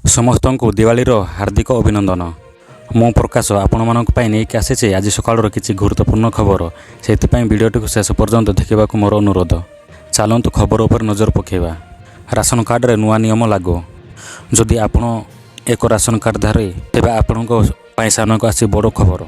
ସମସ୍ତଙ୍କୁ ଦିୱାଲୀର ହାର୍ଦ୍ଦିକ ଅଭିନନ୍ଦନ। ମୁଁ ପ୍ରକାଶ ଆପଣମାନଙ୍କ ପାଇଁ ନେଇକି ଆସିଛି ଆଜି ସକାଳର କିଛି ଗୁରୁତ୍ୱପୂର୍ଣ୍ଣ ଖବର। ସେଥିପାଇଁ ଭିଡ଼ିଓଟିକୁ ଶେଷ ପର୍ଯ୍ୟନ୍ତ ଦେଖିବାକୁ ମୋର ଅନୁରୋଧ। ଚାଲନ୍ତୁ, ଖବର ଉପରେ ନଜର ପକାଇବା। ରାସନ କାର୍ଡ଼ରେ ନୂଆ ନିୟମ ଲାଗୁ। ଯଦି ଆପଣ ଏକ ରାସନ କାର୍ଡ଼ଧାରୀ, ତେବେ ଆପଣଙ୍କ ପାଇଁ ସାମ୍ନାକୁ ଆସିଛି ବଡ଼ ଖବର।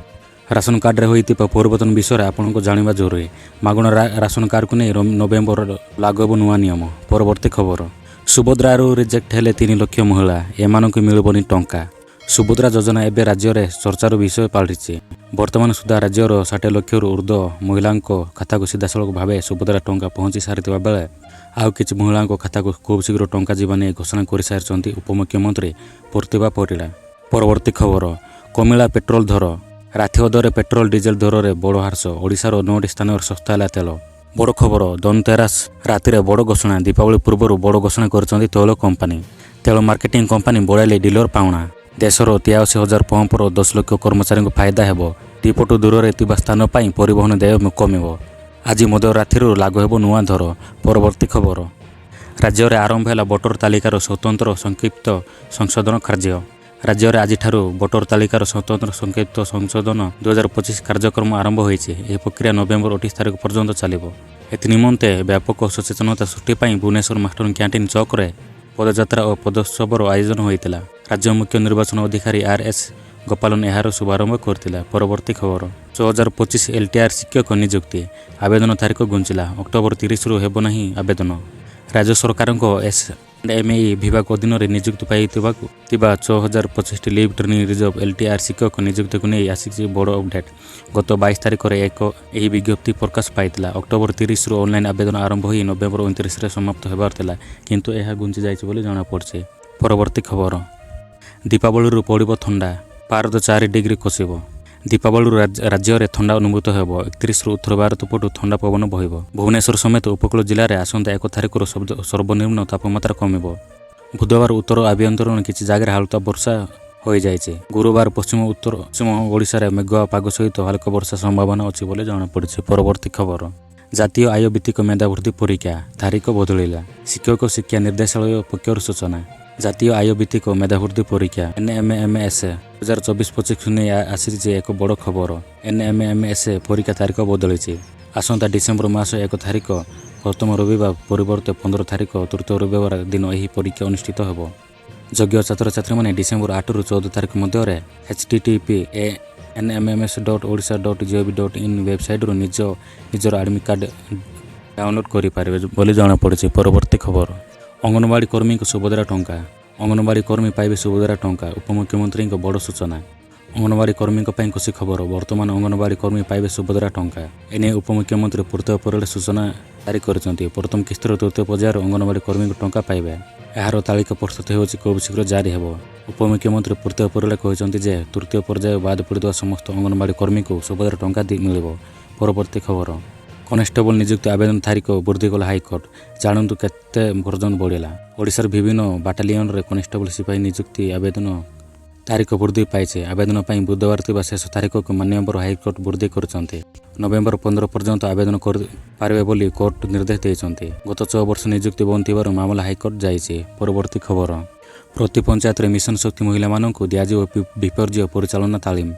ରାସନ କାର୍ଡ଼ରେ ହୋଇଥିବା ପରିବର୍ତ୍ତନ ବିଷୟରେ ଆପଣଙ୍କୁ ଜାଣିବା ଜରୁରୀ। ମାଗଣା ରାସନ କାର୍ଡ଼କୁ ନେଇ ନଭେମ୍ବର ଲାଗୁ ହେବ ନୂଆ ନିୟମ। ପରବର୍ତ୍ତୀ ଖବର। ସୁଭଦ୍ରାରୁ ରିଜେକ୍ଟ ହେଲେ 3 ଲକ୍ଷ ମହିଳା, ଏମାନଙ୍କୁ ମିଳିବନି ଟଙ୍କା। ସୁଭଦ୍ରା ଯୋଜନା ଏବେ ରାଜ୍ୟରେ ଚର୍ଚ୍ଚାର ବିଷୟ ପାଲଟିଛି। ବର୍ତ୍ତମାନ ସୁଦ୍ଧା ରାଜ୍ୟର 60 ଲକ୍ଷରୁ ଉର୍ଦ୍ଧ୍ୱ ମହିଳାଙ୍କ ଖାତାକୁ ସିଧାସଳଖ ଭାବେ ସୁଭଦ୍ରା ଟଙ୍କା ପହଞ୍ଚି ସାରିଥିବା ବେଳେ ଆଉ କିଛି ମହିଳାଙ୍କ ଖାତାକୁ ଖୁବ୍ ଶୀଘ୍ର ଟଙ୍କା ଯିବା ନେଇ ଘୋଷଣା କରିସାରିଛନ୍ତି ଉପମୁଖ୍ୟମନ୍ତ୍ରୀ ପ୍ରତିଭା ପରିଡ଼ା। ପରବର୍ତ୍ତୀ ଖବର। କମିଲା ପେଟ୍ରୋଲ ଦର। ରାତି ଅଧରେ ପେଟ୍ରୋଲ ଡିଜେଲ ଦରରେ ବଡ଼ ହ୍ରାସ। ଓଡ଼ିଶାର ନଅଟି ସ୍ଥାନରେ ଶସ୍ତା ହେଲା ତେଲ। ବଡ଼ ଖବର। ଧନତେରାସ ରାତିରେ ବଡ଼ ଘୋଷଣା। ଦୀପାବଳି ପୂର୍ବରୁ ବଡ଼ ଘୋଷଣା କରିଛନ୍ତି ତୈଳ କମ୍ପାନୀ। ତେଲ ମାର୍କେଟିଂ କମ୍ପାନୀ ବଢ଼ାଇଲେ ଡିଲର ପାଉଣା। ଦେଶର 83 ହଜାର ପମ୍ପର 10 ଲକ୍ଷ କର୍ମଚାରୀଙ୍କୁ ଫାଇଦା ହେବ। ଡିପୋଠୁ ଦୂରରେ ଥିବା ସ୍ଥାନ ପାଇଁ ପରିବହନ ଦେୟ କମିବ। ଆଜି ମଧ୍ୟରାତ୍ରିରୁ ଲାଗୁ ହେବ ନୂଆ ଦର। ପରବର୍ତ୍ତୀ ଖବର। ରାଜ୍ୟରେ ଆରମ୍ଭ ହେଲା ଭୋଟର ତାଲିକାର ସ୍ୱତନ୍ତ୍ର ସଂକ୍ଷିପ୍ତ ସଂଶୋଧନ କାର୍ଯ୍ୟ। ରାଜ୍ୟରେ ଆଜିଠାରୁ ଭୋଟର ତାଲିକାର ସ୍ୱତନ୍ତ୍ର ସଂକ୍ଷିପ୍ତ ସଂଶୋଧନ 2025 କାର୍ଯ୍ୟକ୍ରମ ଆରମ୍ଭ ହୋଇଛି। ଏହି ପ୍ରକ୍ରିୟା ନଭେମ୍ବର 28 ତାରିଖ ପର୍ଯ୍ୟନ୍ତ ଚାଲିବ। ଏଥିନିମନ୍ତେ ବ୍ୟାପକ ସଚେତନତା ସୃଷ୍ଟି ପାଇଁ ଭୁବନେଶ୍ୱର ମାଷ୍ଟର କ୍ୟାଣ୍ଟିନ୍ ଚକରେ ପଦଯାତ୍ରା ଓ ପଦୋତ୍ସବର ଆୟୋଜନ ହୋଇଥିଲା। ରାଜ୍ୟ ମୁଖ୍ୟ ନିର୍ବାଚନ ଅଧିକାରୀ ଆର୍ ଏସ୍ ଗୋପାଲନ ଏହାର ଶୁଭାରମ୍ଭ କରିଥିଲା। ପରବର୍ତ୍ତୀ ଖବର। 6025 ଏଲ୍ଟିଆର୍ ଶିକ୍ଷକ ନିଯୁକ୍ତି ଆବେଦନ ତାରିଖ ଘୁଞ୍ଚିଲା। ଅକ୍ଟୋବର 30ରୁ ହେବ ନାହିଁ ଆବେଦନ। ରାଜ୍ୟ ସରକାରଙ୍କ ଏସ୍ ଏମ୍ ଇ ବିଭାଗ ଅଧୀନରେ ନିଯୁକ୍ତି ପାଇଥିବାକୁ ଥିବା 6025ଟି ଲିଭ୍ ଟ୍ରେନିଂ ରିଜର୍ଭ ଏଲ୍ଟିଆର୍ ଶିକ୍ଷକ ନିଯୁକ୍ତିକୁ ନେଇ ଆସିଛି ବଡ଼ ଅପଡେଟ୍। ଗତ 22 ତାରିଖରେ ଏହି ବିଜ୍ଞପ୍ତି ପ୍ରକାଶ ପାଇଥିଲା। ଅକ୍ଟୋବର 30ରୁ ଅନଲାଇନ୍ ଆବେଦନ ଆରମ୍ଭ ହୋଇ ନଭେମ୍ବର 29ରେ ସମାପ୍ତ ହେବାର ଥିଲା, କିନ୍ତୁ ଏହା ଘୁଞ୍ଚି ଯାଇଛି ବୋଲି ଜଣାପଡ଼ିଛି। ପରବର୍ତ୍ତୀ ଖବର। ଦୀପାବଳିରୁ ପଡ଼ିବ ଥଣ୍ଡା, ପାରଦ 4 ଡିଗ୍ରୀ ଖସିବ। ଦୀପାବଳିରୁ ରାଜ୍ୟରେ ଥଣ୍ଡା ଅନୁଭୂତ ହେବ। 31ରୁ ଉତ୍ତର ଭାରତ ପଟୁ ଥଣ୍ଡା ପବନ ବହିବ। ଭୁବନେଶ୍ୱର ସମେତ ଉପକୂଳ ଜିଲ୍ଲାରେ ଆସନ୍ତା 1 ତାରିଖରୁ ସର୍ବନିମ୍ନ ତାପମାତ୍ରା କମିବ। ବୁଧବାର ଉତ୍ତର ଆଭ୍ୟନ୍ତରୀଣ କିଛି ଜାଗାରେ ହାଲୁକା ବର୍ଷା ହୋଇଯାଇଛି। ଗୁରୁବାର ପଶ୍ଚିମ, ଉତ୍ତର ପଶ୍ଚିମ ଓଡ଼ିଶାରେ ମେଘୁଆ ପାଗ ସହିତ ହାଲୁକା ବର୍ଷା ସମ୍ଭାବନା ଅଛି ବୋଲି ଜଣାପଡ଼ିଛି। ପରବର୍ତ୍ତୀ ଖବର। ଜାତୀୟ ଆୟ ଭିତ୍ତିକ ମେଧାବୃତ୍ତି ପରୀକ୍ଷା ତାରିଖ ବଦଳିଲା। ଶିକ୍ଷକ ଶିକ୍ଷା ନିର୍ଦ୍ଦେଶାଳୟ ପକ୍ଷରୁ ସୂଚନା। ଜାତୀୟ ଆୟ ଭିତ୍ତିକ ମେଧାବୃତ୍ତି ପରୀକ୍ଷା ଏନ୍ଏମ୍ଏମ୍ଏସ୍ 2024-25କୁ ନେଇ ଆସିଛି ଏକ ବଡ଼ ଖବର। ଏନ୍ଏମ୍ଏମ୍ଏସ୍ ପରୀକ୍ଷା ତାରିଖ ବଦଳିଛି। ଆସନ୍ତା ଡିସେମ୍ବର ମାସ 1 ତାରିଖ ପ୍ରଥମ ରବିବାର ପରିବର୍ତ୍ତେ 15 ତାରିଖ ତୃତୀୟ ରବିବାର ଦିନ ଏହି ପରୀକ୍ଷା ଅନୁଷ୍ଠିତ ହେବ। ଯୋଗ୍ୟ ଛାତ୍ରଛାତ୍ରୀମାନେ ଡିସେମ୍ବର 8ରୁ 14 ତାରିଖ ମଧ୍ୟରେ http anmms.odisha.gov.in ୱେବସାଇଟ୍ରୁ ନିଜ ନିଜର ଆଡ଼ମିଟ୍ କାର୍ଡ଼ ଡାଉନଲୋଡ୍ କରିପାରିବେ ବୋଲି ଜଣାପଡ଼ିଛି। ପରବର୍ତ୍ତୀ ଖବର। ଅଙ୍ଗନବାଡ଼ି କର୍ମୀଙ୍କୁ ସୁଭଦ୍ରା ଟଙ୍କା। ଅଙ୍ଗନବାଡ଼ି କର୍ମୀ ପାଇବେ ସୁଭଦ୍ରା ଟଙ୍କା। ଉପମୁଖ୍ୟମନ୍ତ୍ରୀଙ୍କ ବଡ଼ ସୂଚନା। ଅଙ୍ଗନବାଡ଼ି କର୍ମୀଙ୍କ ପାଇଁ ଖୁସି ଖବର। ବର୍ତ୍ତମାନ ଅଙ୍ଗନବାଡ଼ି କର୍ମୀ ପାଇବେ ସୁଭଦ୍ରା ଟଙ୍କା। ଏନେଇ ଉପମୁଖ୍ୟମନ୍ତ୍ରୀ ପ୍ରତିଭା ପରିଡ଼ା ସୂଚନା ଜାରି କରିଛନ୍ତି। ପ୍ରଥମ କିସ୍ତିର ତୃତୀୟ ପର୍ଯ୍ୟାୟରେ ଅଙ୍ଗନବାଡ଼ି କର୍ମୀଙ୍କୁ ଟଙ୍କା ପାଇବେ। ଏହାର ତାଲିକା ପ୍ରସ୍ତୁତ ହେଉଛି, ଖୁବ୍ ଶୀଘ୍ର ଜାରି ହେବ। ଉପମୁଖ୍ୟମନ୍ତ୍ରୀ ପ୍ରତିଭା ପରିଡ଼ା କହିଛନ୍ତି ଯେ ତୃତୀୟ ପର୍ଯ୍ୟାୟ ବାଦ ପଡ଼ିଥିବା ସମସ୍ତ ଅଙ୍ଗନବାଡ଼ି କର୍ମୀଙ୍କୁ ସୁଭଦ୍ରା ଟଙ୍କା ମିଳିବ। ପରବର୍ତ୍ତୀ ଖବର। କନେଷ୍ଟବଳ ନିଯୁକ୍ତି ଆବେଦନ ତାରିଖ ବୃଦ୍ଧି କଲା ହାଇକୋର୍ଟ। ଜାଣନ୍ତୁ କେତେ ପର୍ଯ୍ୟନ୍ତ ବଢ଼ିଲା। ଓଡ଼ିଶାର ବିଭିନ୍ନ ବାଟାଲିୟନରେ କନେଷ୍ଟବଳ ସିପାହୀ ନିଯୁକ୍ତି ଆବେଦନ ତାରିଖ ବୃଦ୍ଧି ପାଇଛି। ଆବେଦନ ପାଇଁ ବୁଧବାର ଥିବା ଶେଷ ତାରିଖକୁ ମାନ୍ୟବର ହାଇକୋର୍ଟ ବୃଦ୍ଧି କରିଛନ୍ତି। ନଭେମ୍ବର 15 ପର୍ଯ୍ୟନ୍ତ ଆବେଦନ କରିପାରିବେ ବୋଲି କୋର୍ଟ ନିର୍ଦ୍ଦେଶ ଦେଇଛନ୍ତି। ଗତ 6 ବର୍ଷ ନିଯୁକ୍ତି ବନ୍ଦ ଥିବାରୁ ମାମଲା ହାଇକୋର୍ଟ ଯାଇଛି। ପରବର୍ତ୍ତୀ ଖବର। ପ୍ରତି ପଞ୍ଚାୟତରେ ମିଶନ ଶକ୍ତି ମହିଳାମାନଙ୍କୁ ଦିଆଯିବ ବିପର୍ଯ୍ୟୟ ପରିଚାଳନା ତାଲିମ।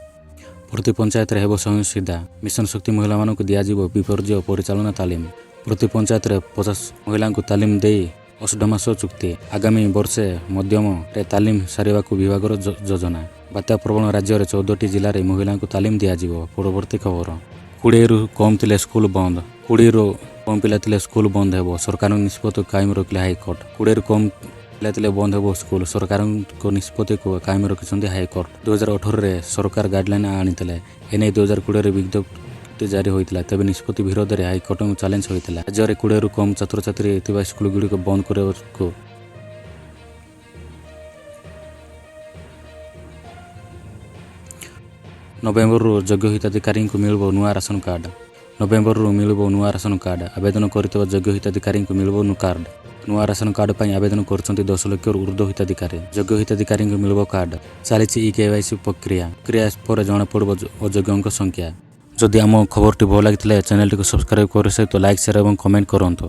ପ୍ରତି ପଞ୍ଚାୟତରେ ହେବ ସ୍ୱୟଂସିଦ୍ଧା ମିଶନ ଶକ୍ତି ମହିଳାମାନଙ୍କୁ ଦିଆଯିବ ବିପର୍ଯ୍ୟୟ ପରିଚାଳନା ତାଲିମ। ପ୍ରତି ପଞ୍ଚାୟତରେ 50 ମହିଳାଙ୍କୁ ତାଲିମ ଦେଇ 8 ମାସ ଚୁକ୍ତି। ଆଗାମୀ ବର୍ଷେ ମଧ୍ୟରେ ତାଲିମ ସାରିବାକୁ ବିଭାଗର ଯୋଜନା। ବାତ୍ୟା ପ୍ରବଣ ରାଜ୍ୟରେ 14ଟି ଜିଲ୍ଲାରେ ମହିଳାଙ୍କୁ ତାଲିମ ଦିଆଯିବ। ପରବର୍ତ୍ତୀ ଖବର। 20ରୁ କମ୍ ଥିଲେ ସ୍କୁଲ ବନ୍ଦ। 20ରୁ କମ୍ ପିଲା ଥିଲେ ସ୍କୁଲ ବନ୍ଦ ହେବ। ସରକାରଙ୍କ ନିଷ୍ପତ୍ତି କାୟମ ରଖିଲେ ହାଇକୋର୍ଟ। 20ରୁ କମ୍ ପିଲା ଥିଲେ ବନ୍ଦ ହେବ ସ୍କୁଲ। ସରକାରଙ୍କ ନିଷ୍ପତ୍ତିକୁ କାୟମ ରଖିଛନ୍ତି ହାଇକୋର୍ଟ। 2018ରେ ସରକାର ଗାଇଡ଼ଲାଇନ୍ ଆଣିଥିଲେ। ଏନେଇ 2020ରେ ବିଜ୍ଞପ୍ତି ଜାରି ହୋଇଥିଲା। ତେବେ ନିଷ୍ପତ୍ତି ବିରୋଧରେ ହାଇକୋର୍ଟଙ୍କୁ ଚ୍ୟାଲେଞ୍ଜ ହୋଇଥିଲା। ରାଜ୍ୟରେ 20ରୁ କମ୍ ଛାତ୍ରଛାତ୍ରୀ ଥିବା ସ୍କୁଲଗୁଡ଼ିକୁ ବନ୍ଦ କରିବାକୁ ନଭେମ୍ବରରୁ ଯୋଗ୍ୟ ହିତାଧିକାରୀଙ୍କୁ ମିଳିବ ନୂଆ ରାସନ କାର୍ଡ଼। ନଭେମ୍ବରରୁ ମିଳିବ ନୂଆ ରାସନ କାର୍ଡ଼। ଆବେଦନ କରିଥିବା ଯୋଗ୍ୟ ହିତାଧିକାରୀଙ୍କୁ ମିଳିବ ନୂଆ କାର୍ଡ଼। ନୂଆ ରାସନ କାର୍ଡ଼ ପାଇଁ ଆବେଦନ କରିଛନ୍ତି 10 ଲକ୍ଷରୁ ଉର୍ଦ୍ଧ୍ୱ ହିତାଧିକାରୀ। ଯୋଗ୍ୟ ହିତାଧିକାରୀଙ୍କୁ ମିଳିବ କାର୍ଡ଼। ଚାଲିଛି ଇ କେୱାଇସି ପ୍ରକ୍ରିୟା। ପ୍ରକ୍ରିୟା ପରେ ଜଣାପଡ଼ିବ ଅଯୋଗ୍ୟଙ୍କ ସଂଖ୍ୟା। ଯଦି ଆମ ଖବରଟି ଭଲ ଲାଗିଥିଲେ, ଚ୍ୟାନେଲଟିକୁ ସବସ୍କ୍ରାଇବ୍ କରିବା ସହିତ ଲାଇକ୍, ସେୟାର ଏବଂ କମେଣ୍ଟ କରନ୍ତୁ।